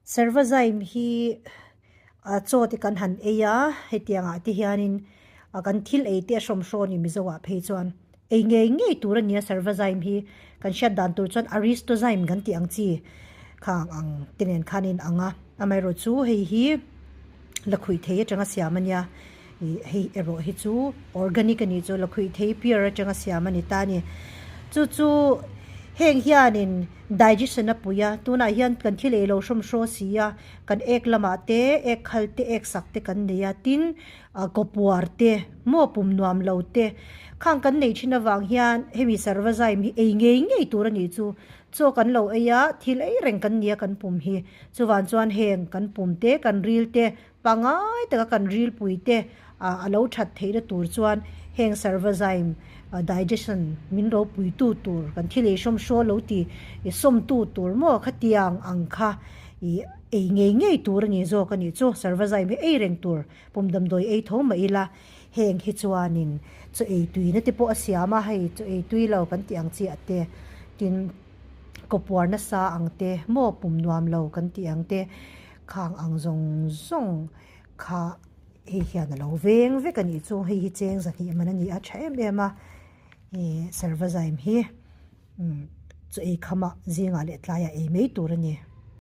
Servazyme hi a chaw te kan han ei a, hetiangah te hianin a kan thil ei te a hrawm hraw a ni Mizo ah phei chuan ei ngei ngei tur a ni a Servazyme hi kan hriat dan tur chuan Aristozyme kan tih ang chi khang ang te nen khan a inang a, amaherawh chu hei hi lakhuih thei atanga siam a nia ih hei erawh hi chu organic a nih chu lakhuih thei pure atanga siam a ni ta a ni chu chu heng hianin digestion a pui a tunah hian kan thil ei lo hrawm hraw si a kan ek lamah te ek khal te ek sak te kan nei a tin ah kawpuar te maw pum nuam lo te khang kan neih thin avang hian hemi sarvazaim hi ei ngei ngei tur a nih chu chaw kan lo ei a thil ei reng kan nia kan pum hi chuvan chuan heng kan pum te kan ril te pangai taka kan ril pui te ah a lo that theihna tur chuan heng sarvazaim digestion min ropui tu tur kan thil ei hrawm hraw lo ti sawm tu tur maw khatiang ang kha ih ei ngei ngei tur a ni zawk a nih chu sarvazaim hi ei reng tur pum damdawi ei tho mah ila heng hi chuanin chaw ei tuina te pawh a siam a hei chaw ei tui lo kan tih ang chiah te tin kawpuar nasa ang te maw pum nuam lo kan tih ang te khang ang zawng zawng kha hei hian a lo veng vek a nih chu hei hi cheng zahnih man a ni a tha em em a ih sarvazaim hi umm chaw ei khamah zingah leh tlaiah ei mai tur a ni.